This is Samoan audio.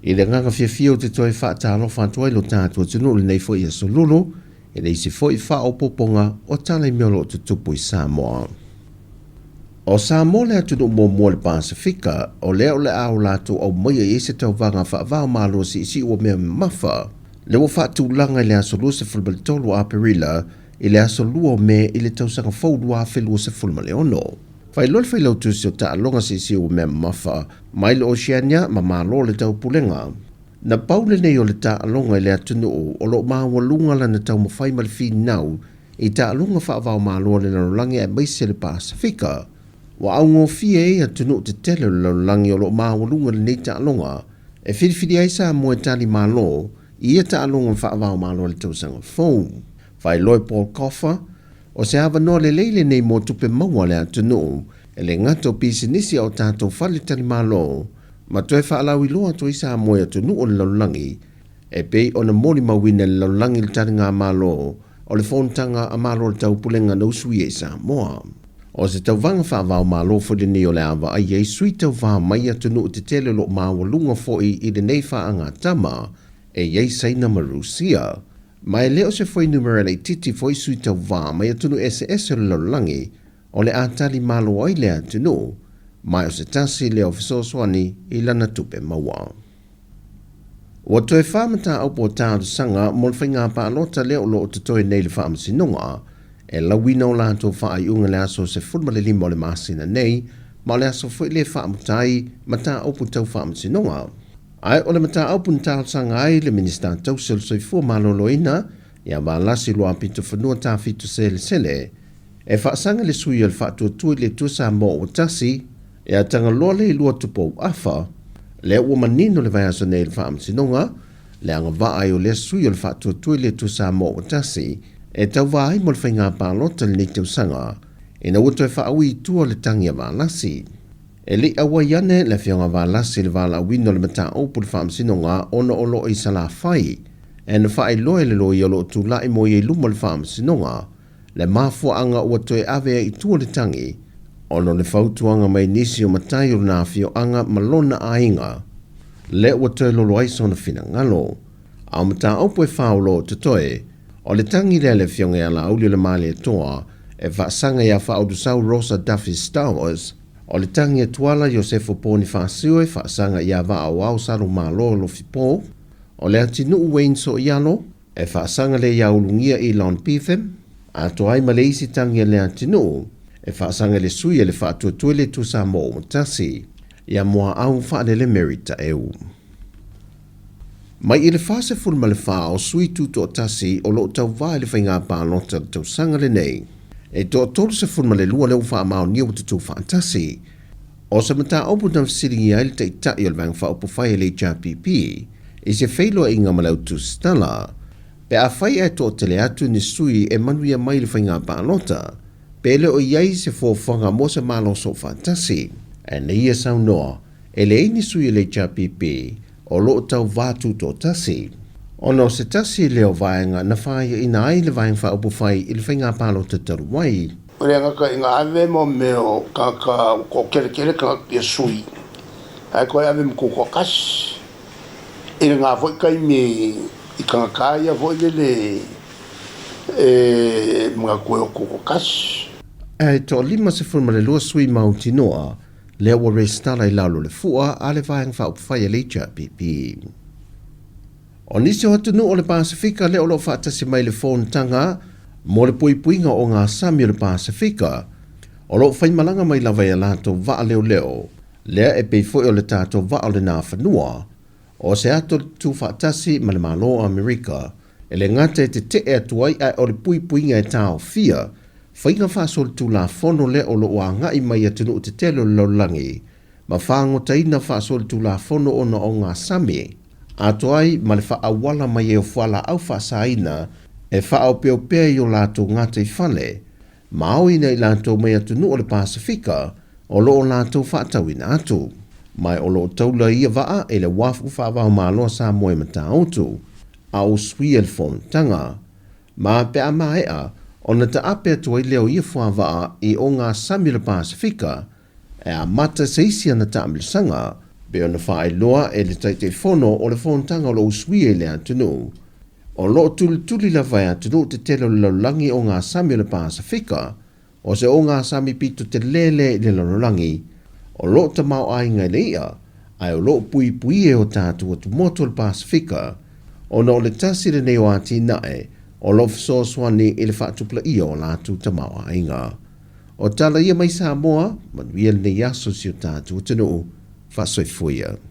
I le agaga fiafia ou te toe faatalofa atu ai lo tatou atunuu i lenei foi aso lulu, i le isi foi faaopoopoga o tala i mea o lo o tutupu i Samoa. O Samoa le atunuu muamua i le Pasefika o lea o le a o latou aumaia i ai se tauvaga faava-o-Malo siisii ua mea mamafa, lea ua faatulaga i le aso 23 o Aperila i le aso 2 o Me i le tausaga fou 2026. Faailoa le Failautusi o Taaloga Siisii ua mea mamafa mai le Oceania ma Malo o le Taupulega. Na pau lenei o le taaloga i le atunuu o lo o maualuga lana taumafai ma le finau i taaloga faava-o-Malo a le lalolagi aemaise le Pasefika. Ua augofie ai atunuu tetele o le lalolagi o lo o maualuga lenei taaloga e filifili ai Samoa e tali malo i ia taaloga faava-o-Malo i le tausaga fou. Faailoa e Paul Coffer, o se avanoa lelei lenei mo tupe maua a le atunuu e le gata o pisinisi a o tatou faletalimalo ma toe faalauiloa atu ai Samoa i atunuu o le lalolagi e pei ona molimauina e le lalolagi le taligamalo o le Fonotaga a Malo o le Taupulega na usuia i Samoa. O se tauvaga faava-o-Malo foi lenei o le a vaai ai sui tauva mai atunuu tetele o lo o maualuga foi i lenei faagatama e i ai Saina ma Rusia. Ma e le o se fuainumera laitiiti foi sui tauva mai atunuu eseese o le lalolagi o le a tali malo ai le atunuu, ma o se tasi lea o fesoasoani i lana tupe maua. Ua toe fā mataupu o talosaga mo le faiga palota lea o lo o totoe nei i le Faamasinoga e lauina o latou faaiuga i le aso 15 o le masina nei, ma o le aso foi lea e faamuta ai mataupu tau Faamasinoga. Ae o le mataupu na talosaga ai le Minisita Tausi o le Soifua Maloloina ia Valasi Luapitofanua Tafito Selesele e faasaga le sui o le Faatuatua i le Atua Samoa ua tasi e Tagaloa Leilua Tupou Afa, lea ua manino le vaiaso nei i le Faamasinoga le agavaa ai o lea sui o le Faatuatua i le Atua Samoa ua tasi e tauva ai mo le faiga palota i lenei tausaga ina ua toe faaui i tua le tagi a Valasi. E le i auai ane le Afioga Valasi i le valaauina o le mataupu i le Faamasinoga ona o lo o i Salafai e na faailoa e le loia o lo o tulai mo ia i luma o le Faamasinoga le mafuaaga ua toe ave ai i tua le tagi ona o le fautuaga mai nisi o matai o lona afioaga ma lona aiga lea ua toe lolo ai sona finagalo. A o mataupu e fā o lo o totoe, o le tagi lea a le Afioga ia Laauli o le Malietoa e faasaga iā Faaulusau Rosa Duffy Stowers, o le tagi a Tuala Iosefo Ponifasio e faasaga iā Vaaoao Salomalo Lofipo, o le atinuu Wayne Soialo, E faasaga lea iā Ulugia Elon Beetham, atoa ai ma le isi tagi a le atunuu, e faasaga i le sui a le Faatuatua i le Atua Samoa ua tasi, ia Muaau Faalele Mary Taeu. Mai i le 44 o sui tutoatasi o lo o tauva i le faiga palota i le tausaga lenei, e toa 32 lea ua faamaonia ua tutu faatasi. O se mataupu na fesiligia ai le Taitai o le Vaega Faaupufai a le HRPP i se feiloaiga ma le au tusitala, pe afai ae toatele atu ni sui e manuia mai i le faiga palota, pe le o i ai se fuafuaga mo se Malo Soofaatasi. Ae na ia saunoa, e leai ni sui o le HRPP o lo o tauva tutoatasi. Ona o se tasi lea o vaega na fāiaina ai le Vaega Faaupufai i le faiga palota talu ai. O le agaga ina ave mo mea o tagata ua toateletele tagata ia sui ae toe ave ma tutoatasi i lena foi taimi i tagata ia foi lele e manatu ai o tutoatasi. Ae toa 52 sui mautinoa lea ua resitala i lalo o le fua a le Vaega Faaupufai a le HRPP. O nisi o atunuu o le Pasefika lea o lo o faatasi mai i le Fonotaga mo le Puipuiga o Ogasami o le Pasefika, o lo o faimalaga mai lava i a latou vaa leoleo, lea e pei foi o le tatou vaa o le Nafanua, o se ato tutufaatasi ma le Malo o Amerika, e le gata e tetee atu ai ae o le puipuiga e taofia faiga faasolitulafono lea o lo o agai mai i atunuu tetele o le lalolagi ma fagotaina faasolitulafono ona o ogasami, atoa ai ma le faaauala mai ai o fualaau faasaina e faaopeopea i o latou gataifale ma aoina i latou mai atunuu o le Pasefika o lo o latou faatauina atu. Ma o lo o taula ia vaa i le uafu faava-o-Malo a Samoa i Matautu, a o usuia le fonotaga. Ma pe a maea, ona taape atu ai lea o ia fuavaa i ogasami o le Pasefika, E amata se isi ana taamilosaga Pei ona faailoa e le Taitaifono o le Fonotaga o lo o usuia i le atunuu, o lo o tulituli lava e atunuu tetele o le lalolagi ogasami o le Pasefika, o se ogasami pito telē lea i le lalolagi, o lo o tamaoaiga i le i'a, ae o lo o puipuia e o tatou atumotu o le Pasefika, ona o le tasi lenei o atinae o lo o fesoasoani i le faatupulaia o latou tamaoaiga. O tala ia mai Samoa, manuia lenei aso i si o tatou atunuu. Faasoifua ia.